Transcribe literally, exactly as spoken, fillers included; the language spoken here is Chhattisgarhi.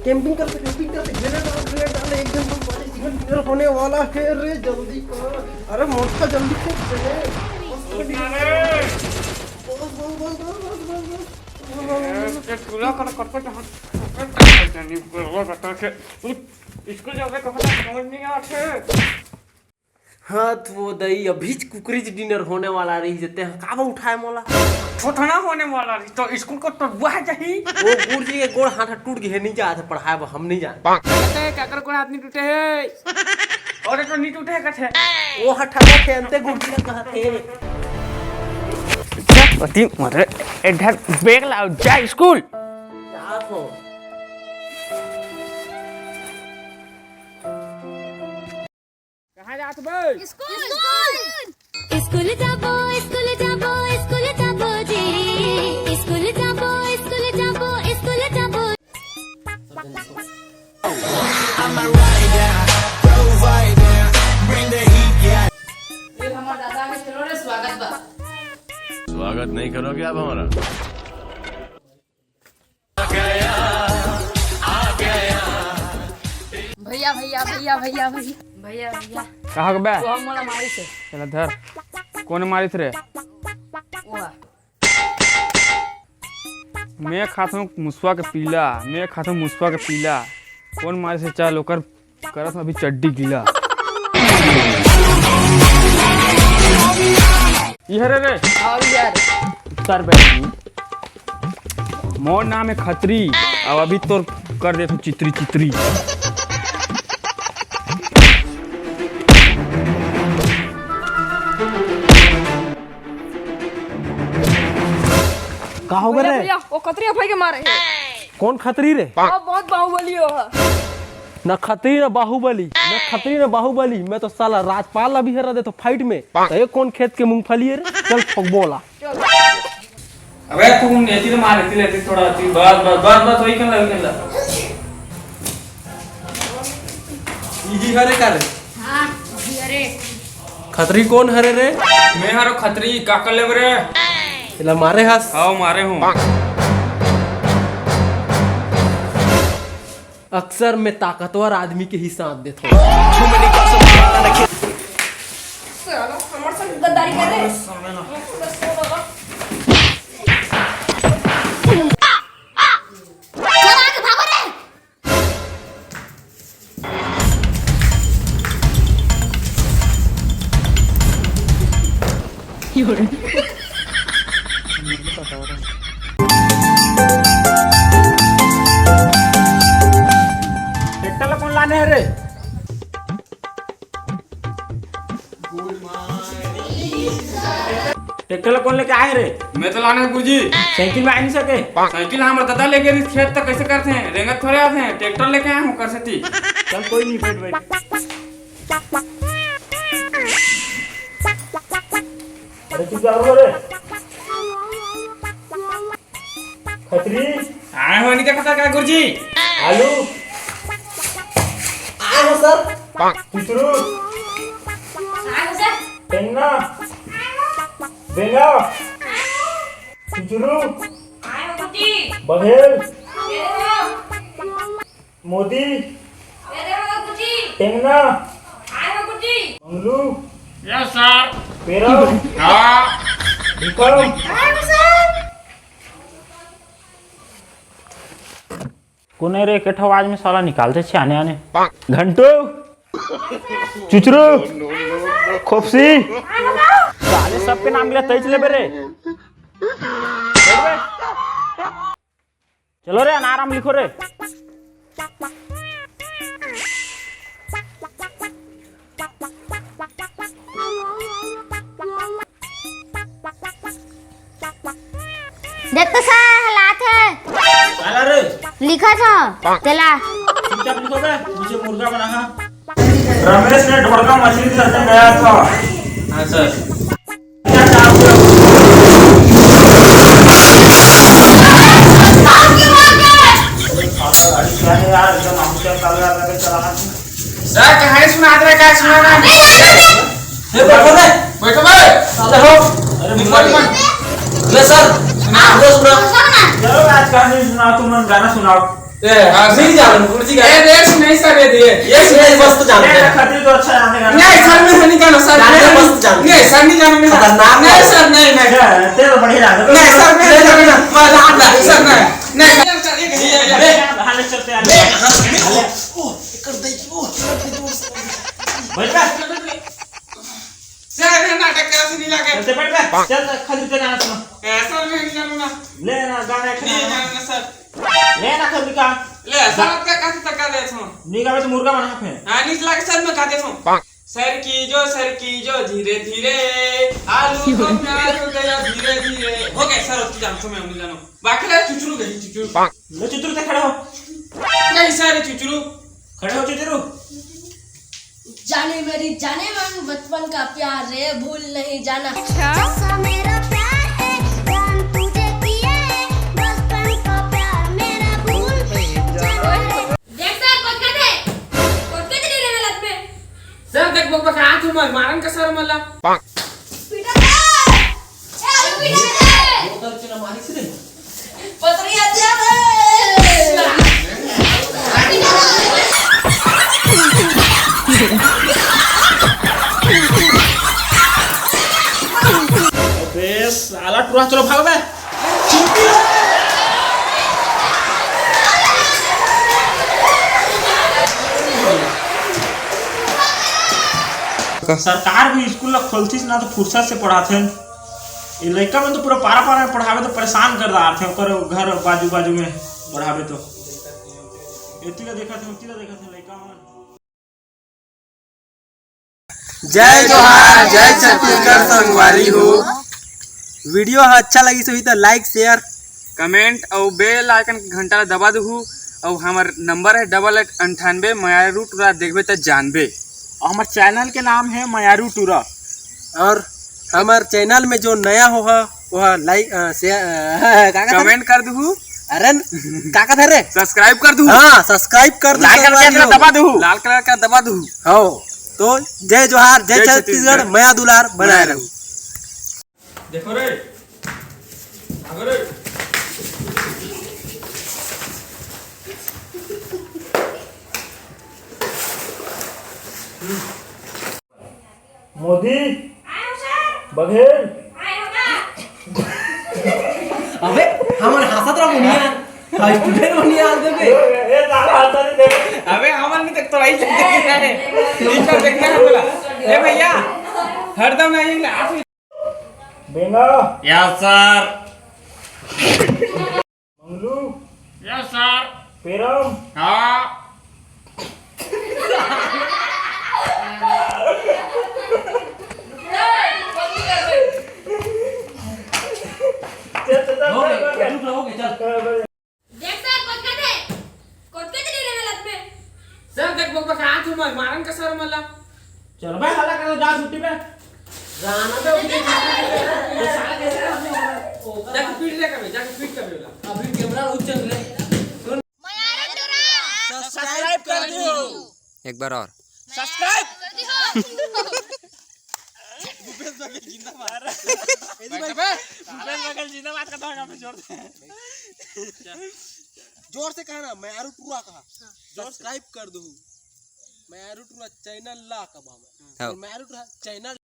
कैंपिंग करते, कैंपिंग करते, ग्रेनेड डाल, ग्रेनेड डाल, एक घंटे में पानी चिकन डिनर होने वाला है रे, जल्दी कर। अरे मोटा, जल्दी कर, ग्रेनेड। बस, बस, बस, बस। ए, ए, पूरा कर, कर, कर, कर, कर, कर, कर, कर, कर, कर, कर, कर, कर, स्कूल जाबे, कहाँ तक समझ नहीं आते। हाँ, तो वो दई, अभीच कुकरीच डिनर होने वाला रही, जते हाँ, काबर उठाए मोला? थोथना होने वाला रही, तो स्कूल को तो वह जाही। वो गुरुजी के गोड़ हाथ टूट गए, नहीं जात हे पढ़ाए बर, हम नहीं जान। कहते हैं, काकर गोड़ हाथ नहीं टूटे है? और तो नहीं टूटे है, कहते हैं। वो हटा के अंते गुरुजी ने कहा थे। अति मरे, इधर बैग लाओ, जा स्कूल। जात हो। कहाँ जात बे? स्कूल। स्कूल। स्कूल जाबो, स्कूल जाबो, स्कूल जाबो जी। स्कूल जाबो, स्कूल जाबो, स्कूल जाबो। ये हमार दादा के चलो रे, स्वागत बा। स्वागत नहीं करोगे आप हमारा? भैया, भैया, भैया, भैया, भैया। भैया, भैया। कहाँ के बे? वो हम मोला मारिस हे। चला धर। कौन मारिस रे? वो। मैं खाथों मुसवा के पीला, मैं खाथों मुसवा के पीला। कौन मारिस हे चल ओकर करत हूँ अभी चड्डी गीला। ये रे रे। आओ यार। सर बैठ। मोर नाम है खत्री, अब अभी तोर कर दे तू चित्री चित्री। का हो गए भैया, रे? भैया, वो खत्री भाई के मारे है। कौन खत्री रे? वो बहुत बाहुबली हो है। ना खत्री ना बाहुबली, ना खत्री ना बाहुबली। मैं तो साला राजपाल ला भी हरा देथों फाइट में। तो ये कौन खेत के मूंगफली है रे? चल ठोकबो ला। अबे तू नेती ले मार, नेती लेती थोड़ा सी। बस, बस, बस, बस, वही कर ला, वही कर ला। इही हरे का रे? हाँ, इही हरे। खत्री कौन हरे रे? मैं हरो खत्री, का कर लेबे रे? एला मारे हस? हाँ, मारे हूँ। अक्सर मैं ताकतवर आदमी के ही साथ देथों। साला, हमर संग गद्दारी कर रहे। चल, आगे भागो रे। ट्रैक्टर ला कौन लाने है रे? ट्रैक्टर ला कौन लेके आए रे? मैं तो लाने गुरुजी। साइकिल में आ नहीं सके। साइकिल हमर दादा लेके रिस खेत तक कैसे करते हैं? रेंगत थोड़े आते हैं। ट्रैक्टर लेके आया हूँ कर सकती। चल कोई नहीं, बैठ, बैठ। अरे चुप जा रे। खत्री। आए हो, नहीं देखा था क्या गुरुजी? आलू। आए हो सर। पितरू। आए हो सर। टेंगना। बेंगा। पितरू। आए हो गुरुजी। बघेल। ये देखो। मोदी। ये देखो गुरुजी। टेंगना। आए हो गुरुजी। मंगलू। Yes sir. पेरव। हाँ। विक्रम। आए हो सर। कोने रे, के ठो आवाज में साला निकालते छे आने आने। घंटू, चुचरू, खोपसी। साले सबके नाम ले तैच लेबे रे। चलो रे, अनार आम लिखो रे। देख तो सर, हलात है। काला रे? लिखा था, तेला। चुपचाप लिखो बे, मुझे मुर्गा बनाना। रमेश ने ढोलका मछली खरीदने गया था। हाँ सर। सर, कहानी सुना दे, क्या सुनाना? ए, बैठो बे। बैठो बे। साले हो। अरे, निपट मत। ले सर, सुना। लो सुना। गाना नहीं सुनाओ, तुम लोग गाना सुनाओ। ए, नहीं जानो, कुर्सी का। ए, रेस नहीं सर, ये दिए। ये नहीं, बस तो जानते हैं। खत्री तो अच्छा जानते गाना। नहीं सर, मैं नहीं जानो सर। गाने नहीं, बस तो जानते नहीं हैं। सर, नहीं जानो मैं। खतरनाक नहीं है। सर, नहीं, नहीं। क्या है? तेरे तो बढ़िया जानते। नहीं सर, नहीं, नहीं, नहीं, नहीं, नहीं, सर, नहीं। नहीं, नहीं, सर, ये, ये, ये, ये। हाले चलते हैं। नहीं, हाँ, नहीं, ओ, ओ, कर दे, ओ, कर दे, ओ। बैठ जा। सर, ये नाटक कैसे नहीं लगे? चलते बैठ जा। चल, खत्री ते गाना सुना। ऐसा नहीं जानो ना। ले ना, गाना एक नहीं गाना। जानो सर। ले ना, खत्री का। ले, सर, आपका कहाँ से तक गा दे छो? नहीं गावे तो मुर्गा बना फे। हाँ, नहीं लगे सर, मैं गा दे छो। सर की जो, सर की जो, धीरे धीरे, आलू को प्यार हो गया धीरे धीरे। हो गया सर, उसकी जान छो, मैं नहीं जानो। बाकी ले चुचरू गई, चुचरू। ले चुचरू ते खड़े हो। नहीं सर, चुचरू। खड़े हो चुचरू। जाने मेरी जाने मन, बचपन का प्यार रे, भूल नहीं जाना। जैसा मेरा प्यार है, जान तुझे किया है, बचपन का प्यार मेरा भूल नहीं जाना रे। देख सर, कोटका थे, कोटका थे नहीं रहने लग में। सर, देख, बक बक हाथ उमर, मारन का सर मला। पीटा दे। ए, आलू पीटा दे। पतरी हत्या दे। अबे साला टुरा, चलो भाग बे। सरकार भी स्कूल ला खोलतीस ना तो फुर्सत से पढ़ाथें। ये लइका मन तो पूरा पारा पारा में पढ़ावे तो परेशान कर डारथे, ओकर घर बाजू बाजू में पढ़ावे तो। एती ला देखत हे, ओती ला देखत हे लइका मन। जय जोहार, जय छत्तीसगढ़ संगवारी हो। वीडियो ह अच्छा लगिस होही त like, share, comment अउ bell icon के घंटा ला दबा दुहू। अउ हमर नंबर है डबल एट अंठानबे। मयारू टूरा देखबे त जानबे। अउ हमर चैनल के नाम है मयारू टूरा। और हमर चैनल में जो नया होहा, वह like, अ, share, अ, का कहत हरे? Comment कर दुहू। अरे न, का कहत हरे? Subscribe कर दुहू। हाँ, subscribe कर दुहू, लाल कलर के संगवारी हो। दबा दुहू। लाल कलर का दबा दुहू। हाँ, तो जय जोहार, जय जय छत्तीसगढ़, छत्तीसगढ़। मया दुलार बनाए बनाए रहू। देखो रे, भागो रे। मोदी, आयो सर। बघेल। आयो बा। अबे, हमन हंसत रह बुनिया। हाँ, student बुनिया आ देबे। ए, ए, साला हंसत नहीं देबे। अबे, हमन नहीं देख तो रही चलते हैं। टीचर देखना है बोला। ए भैया, हरदम नहीं, आप बेंगा। Yes sir. Manglu. Yes sir. पेरम। हाँ। चल, चल, चल, हो गए, चल, चल। रुक लो, हो गए, चल। देख सर, कोटका थे। कोटका थे नहीं रहने लग में। सर, देख, बक बक हाथ उमर, मारन का सर मला। चल बे, हल्ला कर, जा छुट्टी पे। जाना बे, उनके छुट्टी पे। ये साला कैसे करते हैं? जाके पीट दे कभी, जाके पीट कभी वाला। अभी कैमरा उच्च ले। सुन। Subscribe कर दो। एक बार और। Subscribe कर दो। भूपेश बघेल जिंदाबाद। भूपेश बघेल जिंदाबाद का तो जोर से। जोर से कहा ना, मयारू टूरा कहा। Subscribe कर दो। मयारू टूरा channel ला कब हम। हाँ। मयारू टूरा channel